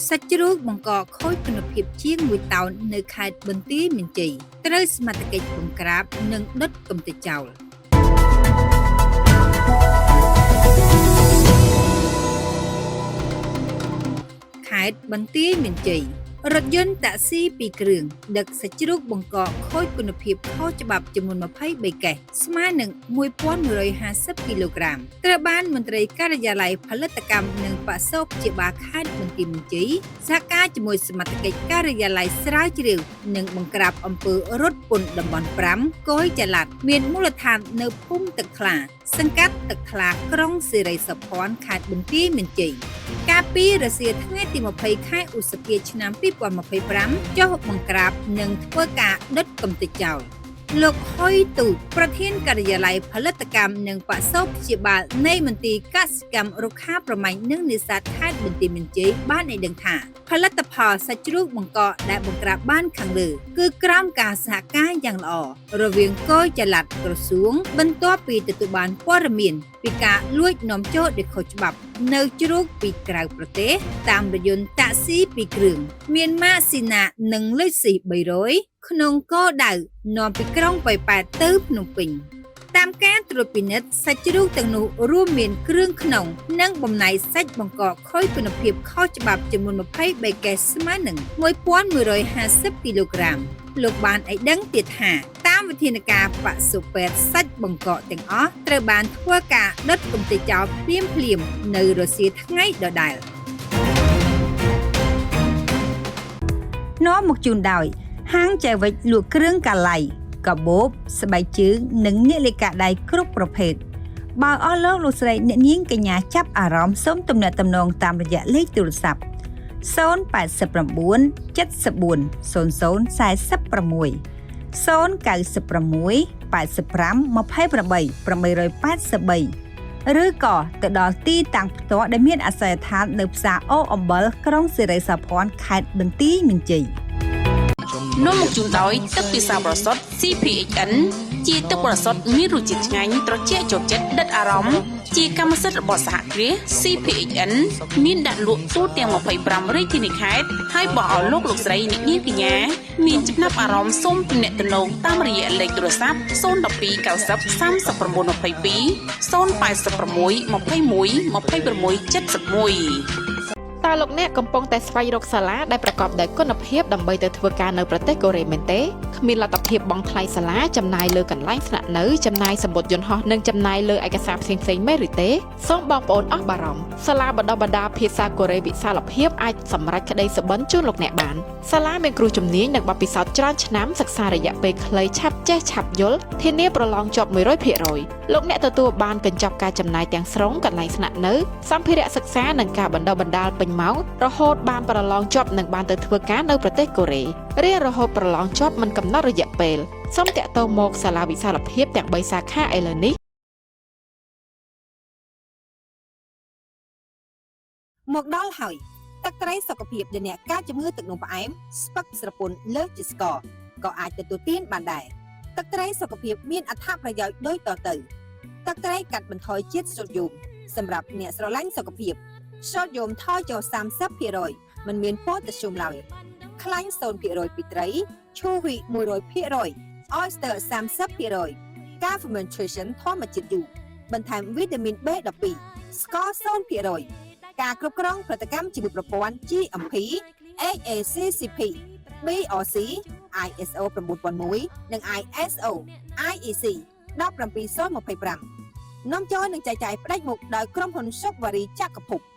សាច់ជ្រូកបង្កខូចគុណភាពជាង1តោននៅខេត្តបន្ទាយមានជ័យត្រូវសមត្ថកិច្ចបង្ក្រាបនិងដុតកម្ទេចចោល។ ខេត្តបន្ទាយមានជ័យរថយន្តតាក់ស៊ី2គ្រឿងដឹកសាច់ជ្រូកបង្កខូចគុណភាពខុសច្បាប់ចំនួន23កេសស្មើនឹង1150គីឡូក្រាមត្រូវបានមន្ត្រីការិយាល័យផលិតកម្មនិងបសុព្យាបាលខេត្តបន្ទាយមានជ័យសហការជាមួយសមត្ថកិច្ចការិយាល័យស្រាវជ្រាវនិងបង្ក្រាបអំពើរត់ពន្ធតំបន់5កយចល័តមានមូលដ្ឋាននៅភូមិទឹកថ្លា សង្កាត់ទឹកថ្លាក្រុងសិរីសោភ័ណខេត្តបន្ទាយមានជ័យកាលពីរសៀលថ្ងៃទី20ខែឧសភាឆ្នាំ2025ចុះបង្ក្រាបនិងធ្វើការដុតកម្ទេចចោល។ លោកហុយទូចប្រធានការិយាល័យផលិតកម្មនិងបសុព្យាបាលនៃមន្ទីរកសិកម្មរុក្ខាប្រមាញ់និងនេសាទខេត្តបន្ទាយមានជ័យបានឲ្យដឹងថាផលិតផលសាច់ជ្រូកបង្កកដែលបង្ក្រាបបានខាងលើគឺក្រោមការសហការយ៉ាងល្អរវាងកយចល័តក្រសួងបន្ទាប់ពីទទួលបានព័ត៌មានពីការលួចនាំចូលដោយខុសច្បាប់នៅជ្រូកពីក្រៅប្រទេសតាមរថយន្តតាក់ស៊ី2គ្រឿងមានម៉ាកស៊ីណានិងលុយស៊ី300ក្នុងគោលដៅនាំពីក្រុងប៉ោយប៉ែតទៅភ្នំពេញ។តាមការត្រួតពិនិត្យសាច់ជ្រូកទាំងនោះរួមមានគ្រឿងក្នុងនិងបំណែកសាច់បង្កកខូចគុណភាពខុសច្បាប់ចំនួន23កេសស្មើនឹង1150គីឡូក្រាម។លោកបានឲ្យដឹងទៀតថាតាមវិធានការបសុពេទ្យសាច់បង្កកទាំងអស់ត្រូវបានធ្វើការដុតកម្ទេចចោលភ្លាមភ្លាមៗនៅរសៀលថ្ងៃដដែល។ នាំមកជូនដោយហាងចែវិចលក់គ្រឿងកាឡៃកាបូបស្បែកជើងនិងនាឡិកាដៃគ្រប់ប្រភេទបើអស់លោកលោកស្រីអ្នកនាងកញ្ញាចាប់អារម្មណ៍សូមទំនាក់ទំនងតាមរយៈលេខទូរស័ព្ទ089 74 00 46 096 85 28 883ឬក៏ទៅដល់ទីតាំងផ្ទាល់ដែលមានអាសយដ្ឋាននៅផ្សារអូអំបិលក្រុងសិរីសោភ័ណខេត្តបន្ទាយមានជ័យ។ នាំមកជូនដោយទឹកពិសាបរិសុទ្ធ CPHN ជាទឹកបរិសុទ្ធមានរសជាតិឆ្ងាញ់ត្រជាក់ចូលចិត្តដិតអារម្មណ៍ជាកម្មសិទ្ធិរបស់សហគ្រាស CPHN មានដាក់លក់ទូទាំង25រាជធានីខេត្តហើយបើឲ្យលោកលោកស្រីអ្នកនាងកញ្ញាមានចំណាប់អារម្មណ៍សូមទំនាក់ទំនងតាមរយៈលេខទូរស័ព្ទ012 90 39 22 086 21 26 71។ តើលោកអ្នកកំពុងតែស្វែងរកសាលាដែលប្រកបដោយគុណភាពដើម្បីទៅធ្វើការនៅប្រទេសកូរ៉េមែនទេគ្មានលទ្ធភាពបង់ថ្លៃសាលាចំណាយលើកន្លែងស្នាក់នៅចំណាយសំបុត្រយន្តហោះនិងចំណាយលើឯកសារផ្សេងៗមែនឬទេសូមបងប្អូនអស់បារម្ភសាលាបណ្ដុះបណ្ដាលភាសាកូរ៉េវិសាលភាពអាចសម្រេចក្តីសុបិនជូនលោកអ្នកបានសាលាមានគ្រូជំនាញនិងបទពិសោធន៍ច្រើនឆ្នាំសិក្សារយៈពេលខ្លីឆាប់ចេះឆាប់យល់ធានាប្រឡងជាប់100%លោកអ្នកទទួលបានកញ្ចប់ការចំណាយទាំងស្រុងកន្លែងស្នាក់នៅសម្ភារៈសិក្សានិងការបណ្ដុះបណ្ដាលពេញម៉ោងរហូតបានប្រឡងជាប់និងបានទៅធ្វើការនៅប្រទេសកូរ៉េរៀនរហូតប្រឡងជាប់មិនកំណត់រយៈពេលសូមតាក់ទងមកសាលាវិសាលភាពទាំង3សាខាឥឡូវនេះ។ មកដល់ហើយទឹកត្រីសុខភាពដែលអ្នកការជំងឺទឹកនោមផ្អែមស្ពឹកស្រពន់លើសជាស្ករក៏អាចទទួលទានបានដែរទឹកត្រីសុខភាពមានអត្ថប្រយោជន៍ដូចតទៅទឹកត្រីកាត់បន្ថយជាតិសូដ្យូមសម្រាប់អ្នកស្រឡាញ់សុខភាពសូដ្យូមថយចុះ30%មិនមានប៉ូតាស្យូមឡើយខ្លាញ់0%ពីត្រីឈូវី100% oyster 30%ការ fermentation ធម្មជាតិយូរបន្ថែមវីតាមីន B12 ស្ករ0%ការគ្រប់គ្រងផលិតកម្មជាមួយប្រព័ន្ធ GMP HACCP BRC ISO 9001និង ISO IEC 17025នាំចូលនិងចែកចាយផ្ដាច់មុខដោយក្រុមហ៊ុនសុកវ៉ារីចក្រភព។